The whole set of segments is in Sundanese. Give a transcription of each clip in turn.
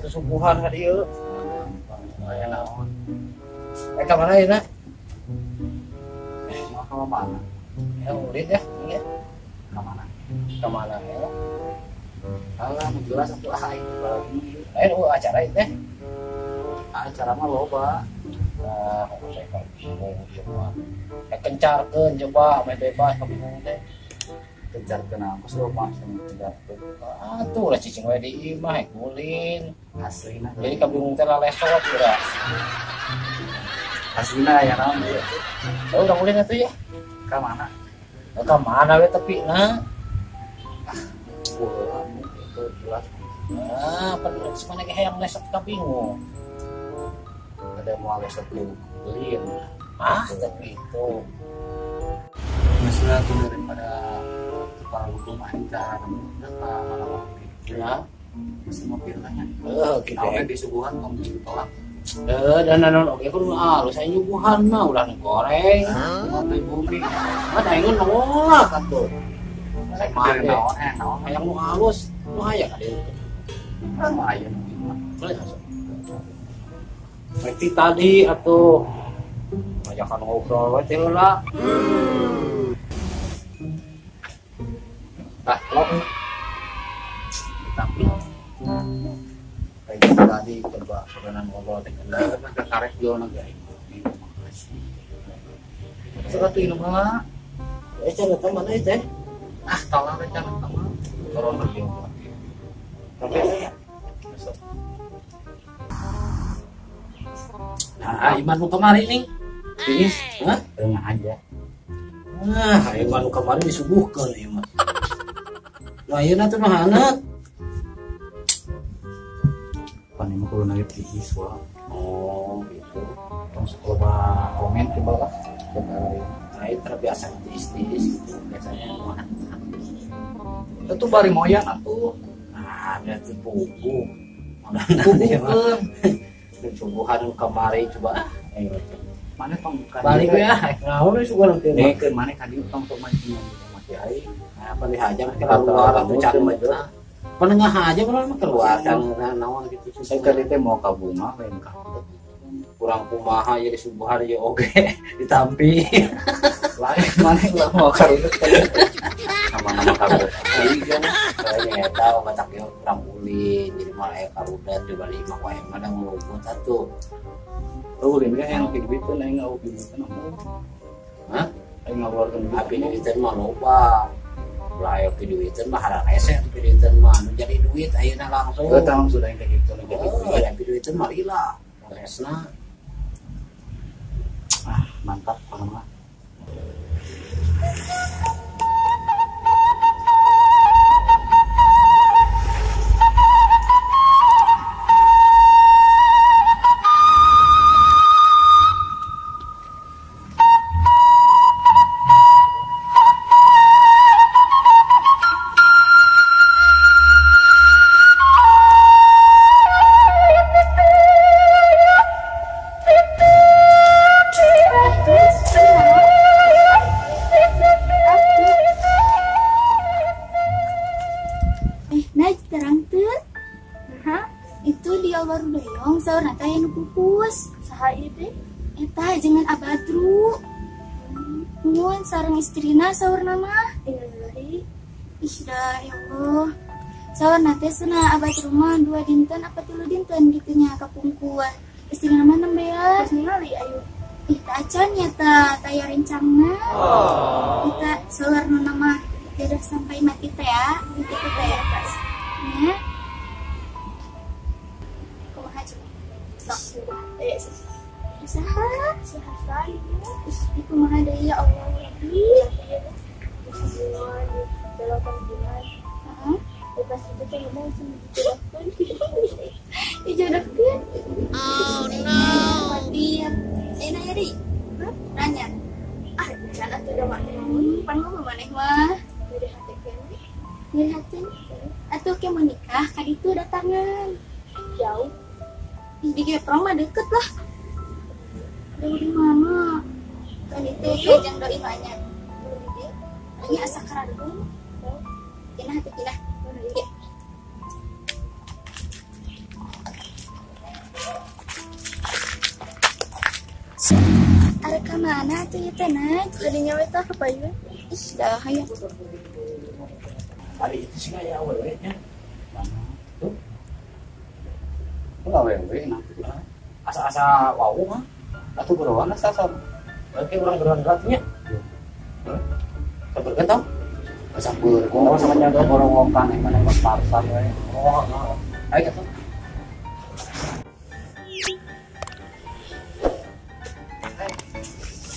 atuh suguhan ka dieu. Aya naon? Ka mana ayeuna? Mau ka mana? Ya ulin ya, ya. Ka mana? Ka mana ya? Alah, nu jelas atuh aing bari. Lain eueuh acara ieu teh. Acara mah loba. Nah, saya kalau bingung ieu mah. Kencarkeun coba meh bebas kabingung teh. Kencarkeun aku loba sama kencarkeun. Ah, tuh lah cicing we di imah ulin. Aslina. Jadi kabingung teh lalesot geura. Aslina aya naon ieu? Oh, urang ulin atuh ya. Ka mana? Ka mana we tepi na? Ah, bola itu jelas. Ah, pan mana ge hayang lesot kabingung. Ada mau lesot ulin. Ah, tapi itu. Masalah tuh daripada kepala hukum aing cara nemu ka mana-mana. Ya, mesti mobil tanya. Gitu. Nah, disuguhan tong ditolak. Dan naon oge kudu alus aya nyuguhan mah ulah nu goreng. Ngopi bumi. Mah aing nolak atuh. Saya naon naon hayang nu alus, nu aya ka dieu. Kan nu aya nu mah. Boleh masuk. Berarti tadi atuh ngajakan ngobrol we teh heula. Ah, lok. Tapi kayak tadi coba pernah ngobrol teh kenal karek jual naga makasih. Sok atuh inum heula. Cara teh mana teh? Ah, tolong teh cara teh mah. Tolong lagi. Tapi besok. Nah, Iman nu kemari nih. Ini, hah? Tengah aja. Nah, Iman nu kemari disuguhkeun ieu mah. Nah, ayeuna tuh mah haneut. Pan ieu mah kudu nangis tiis wah. Oh, gitu. Tong sok loba komen coba lah. Nah, itu terbiasa tiis-tiis gitu biasanya mah. Itu bari moyan atuh. Nah, berarti puguh. Puguhkeun. Suguhan kemari coba. Ayo. Mana tong buka balik ya, naon we suguhan teh. Nekeun mana ka dieu tong sok mancing masih aing. Nah, pan dihajam keluar atuh can mah. Penengah aja mah keluar kan naon gitu. Saya ka dieu teh mau ka bunga lain ka. Kurang kumaha jadi suguhan ieu oge ditampi. Lain mana lah mau ka dieu. Sama-sama ka. Iya mah kayaknya eta batak ieu kurang ulin jadi malah aya karudat di balik mah wae mah da ngulugut atuh. Oh, ini yang duit aing ngau duit Hah? Aing ngaluarkeun duit. Abi duiteun mah loba. Ulah aya piduiteun mah hararese piduiteun mah nu jadi duit ayeuna langsung. Heuh tah maksud aing teh kitu nu jadi duit. Aya piduiteun mah lila. Resna. Ah, mantap pokona mah. Eta jangan abadru. Nuhun sareng istrina saurna mah. Innalillahi. Ih dah ya Allah. Saurna teh cenah abadru mah 2 dinten apa 3 dinten gitu nya kapungkuan. Istrina mah nembean. Terus ningali ayo. Ih teh acan nya ta taya rencangna. Eta saurna mah jodoh sampai mati teh ya, gitu teh ya. Nya. Kumaha coba? Sok Usaha, si Hasan ya. Ih, kumaha deui ya Allah Rabbi. Bulan, 8 bulan. Heeh. Pas itu teh ngomong sama dijodohkeun. Dijodohkeun? Oh no. Iya. Nanya deui. Hah? Nanya. Ah, can atuh da mah. Pan mah maneh mah. Nyeri hati keneh. Nyeri hati. Atuh ke mau nikah ka ditu datangan. Jauh. Di Geprong mah deket lah. Jauh di mana? Kan itu yang doi banyak. Ini asa karandung. Kinah hati kinah. Arek ka mana atuh ieu teh, Naj? Tadinya we tah ka payun. Ih, dah hayang. Ari itu sih aya awewe nya. Tuh. Tuh awewe nah. Asa-asa wau mah. Atuh beroan asa-asa. Berarti urang beroan nya. Heuh. Saberkeun tau? Sampur, oh sama nyaga borong-wongkan yang mana kos Tarzan we. Oh, oh. Ayo atuh.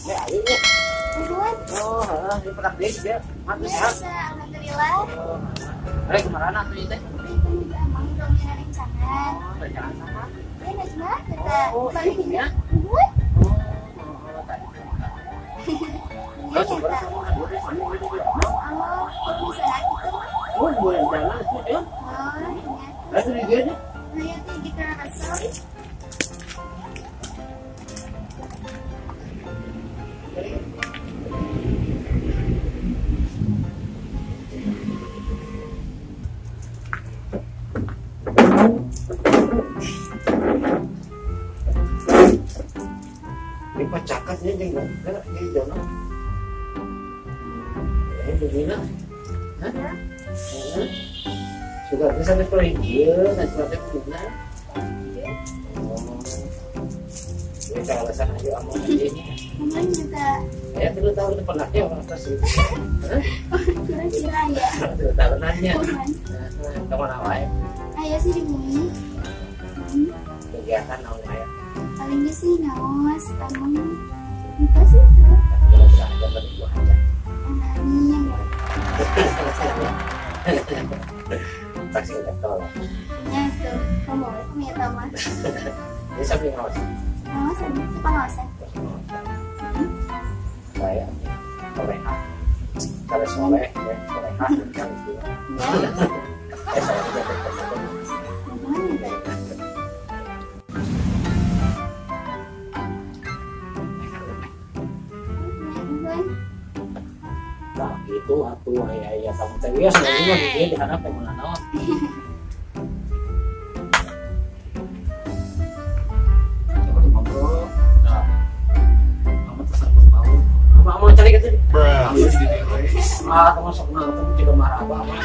Ya, ayo nya. Nuhun. Oh, heeh, di petak deui dia. Mantap sehat. Biasa, alhamdulillah. Rek kemana atuh ieu teh? Itu juga emang dong yang rencangan. Oh, rencangan sama. Ya, Najma, kata Oh, balik iya. ya. Nuhun. Oh, tadi. Iya, nyata. Oh, kalau misalnya gitu mah. Oh, boleh jalan sih, ya. Oh, iya. Ayo di dia nya. Nah, ya teh kita kesel. Ini pacakatnya jeung enggak ieu jono. Ini begini. Hah? Sudah bisa nih kalau ieu nanti teh begini. Oh. Ini alasan aja among ini. Nuhun juga. Saya 3 tahun penaknya orang atas sih. Hah? Kira-kira ya. 3 tahunannya. Nuhun. Nah, kemana wae? Aya sih di bumi. Kegiatan naon wae? Palingnya sih ngaos, among apa sih itu? Kalau belajar dari ibu aja. Amin. Taksi udah tol. Ya itu, kamu boleh kamu ya tahu mah. Ini sambil ngaos. Ngaos, ini pengawasan. Saya solehah. Kalau soleh, ya solehah kan itu. Ya. Saya juga tetap. Nuhun ya. Nuhun. Nah, gitu atuh aya kamu teh ya sebenarnya mah dia diharap teh meunang naon. Coba ngobrol. Nah. Kamu tuh sangkut paut. Apa mau cari gitu? Ambil di dia we. Ah, kamu sok nang ketemu juga marah apa apa.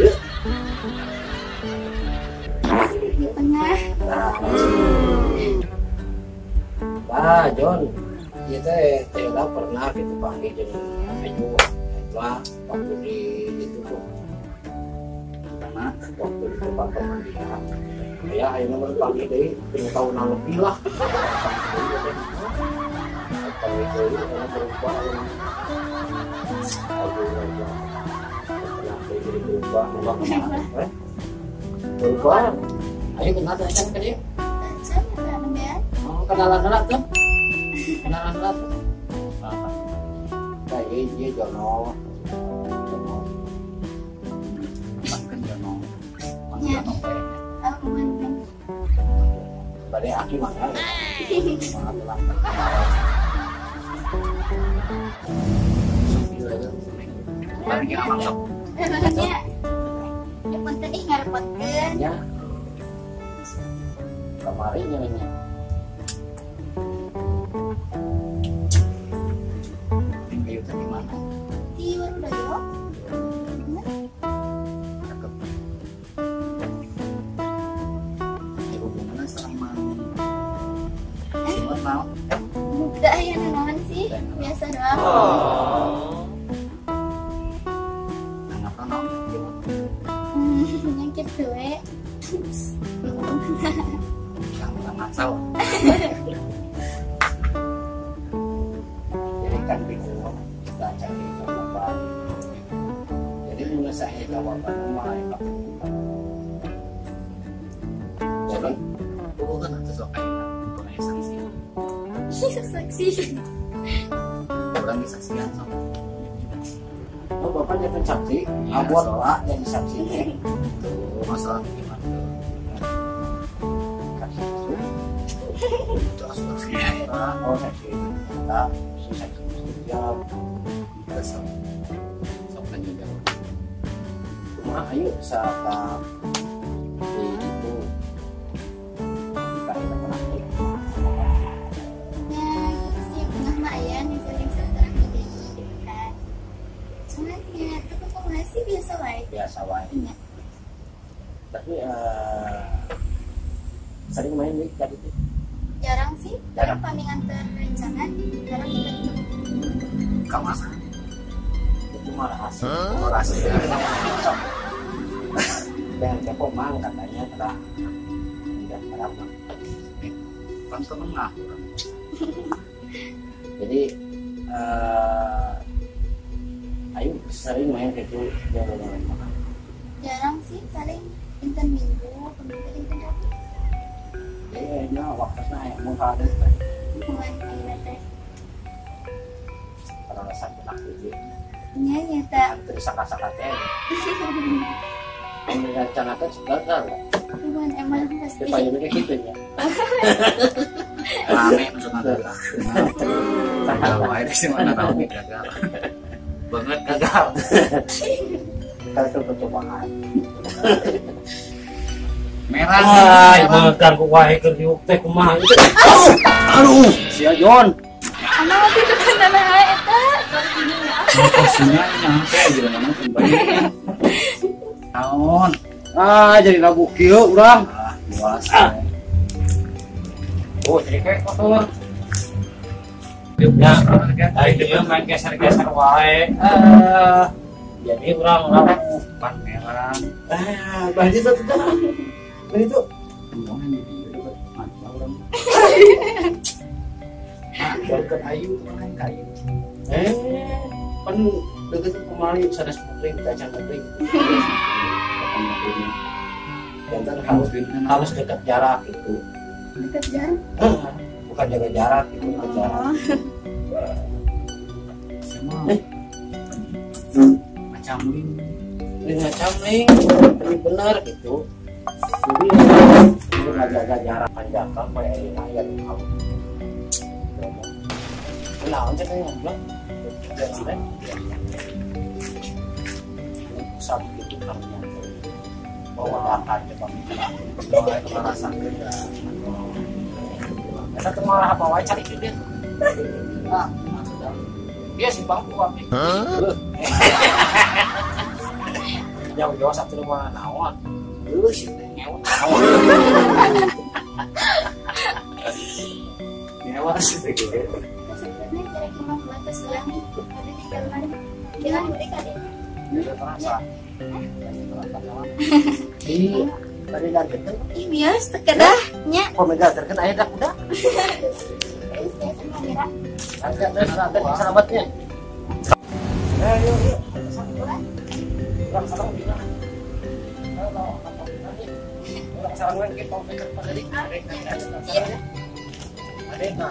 Iya. Di tengah. Nah, Wah, John, ieu teh teh pernah gitu panggil jeung Ayu. Najwa waktu di itu tuh. Mana? Waktu di tempat pemandian. Ya, ayo nomor panggil deui 3 tahunan lebih lah. Panggil deui orang berubah. Aduh, Najwa. Kenapa jadi berubah? Berubah kemana? Eh? Berubah. Ayo kenal tuh kan ke dia. Acan, ada nembean. Oh, kenalan lah tuh. Kenalan lah tuh. Apa? Nah, iya Jono. Jono. Pangkeun Jono. Mang Ya. Jono we. Oh, nuhun. Bade aki mana? Mana lah. Sok ieu aja. Bari ge amang sok. Nuhun ya. Ya punten ih ngarepotkeun. Ya. Kemarin nyarinya. Ayo teh di mana? Di Warudoyo. Cakep. Ini hubungannya sama Simut naon? Udah aya naon sih? Biasa doang. Tanggapan naon? Simut. Yang kitu we. Kang masalah. Jadi kan bingung baca di jawaban. Jadi mulai saya jawaban rumah ya. Jadi Hubungan atuh sok ayeuna. Kumaha saksi? Saksi. Urang disaksian sok. Oh, bapak jadi saksi, Iya, abot sok. pak jadi saksi teh. Tuh masalah gimana tuh? Saksi itu, Itu asup saksi orang. oh saksi ternyata si saksi itu jawab. Kita sok. Sok tanya jawab. Cuma ayo saat di itu kita kita pernah. Sering main nih tadi tuh. Jarang sih, jarang pamingan terencana, jarang kita itu. Kamu asa? Itu mah rahasia. Oh, rahasia. Dengan kepo mang katanya telah udah berapa? Kan setengah. Jadi ayo sering main gitu jarang makan. Jarang sih, paling inten minggu, kemudian inten Rabu. Iya, nya waktunya aya mun ka ada teh. Mulai ayeuna teh. Rasa enak gitu. Nya nyata. Terus saka-saka teh. Mun rencana teh gagal. Cuman emang pasti. Supaya mereka gitu ya. Rame maksudnya gagal. Tahu aja sih mana tahu gagal. Banget gagal. Kalau percobaan. Merah. Ah, makan ku wae keur diuk teh kumaha itu. Aduh, sia Jon. Ana waktu itu kan nama eta kursinya. Kursinya nyampe aja nama kembali. Naon? Ah, jadi lagu kieu urang. Ah, luas. Oh, jadi kayak kotor. Ya, dari dia main geser-geser wae. Jadi urang lagu pan merah. Ah, bah itu tuh. Bah itu. Ngomongin di dia mantap urang. Nah, deket ayu kan kayu. Kan deket kemari sanes putri, cacan putri. Jantan harus dekat jarak gitu. Dekat jarak? Bukan jaga jarak gitu, dekat jarak. Sama. Macam ling. Macam ling, ini benar gitu. Jadi itu nggak jaga jarak panjang kayak ini ya tahu. Kenaon sih kayak ngobrol. Jangan usah begitu kamunya. Bawa dakan coba bawa itu rasa beda. Eta teh malah apa wae cari dia. Ah, dia sih bangku api. Jauh-jauh satu rumah naon. Leuh sih teh ngewa. Ngewa sih teh gitu. Sebenarnya jarak lima batas lah nih. Ada di jalan. Jalan udah kali. Udah terasa. Di tadi lanjutkan. Ih bias tekedah nya. Komega terken aya dah udah. Selamatnya. Ayo yuk. Urang sareng dina. Urang sareng we kita pikir pada di. Ada. Ada.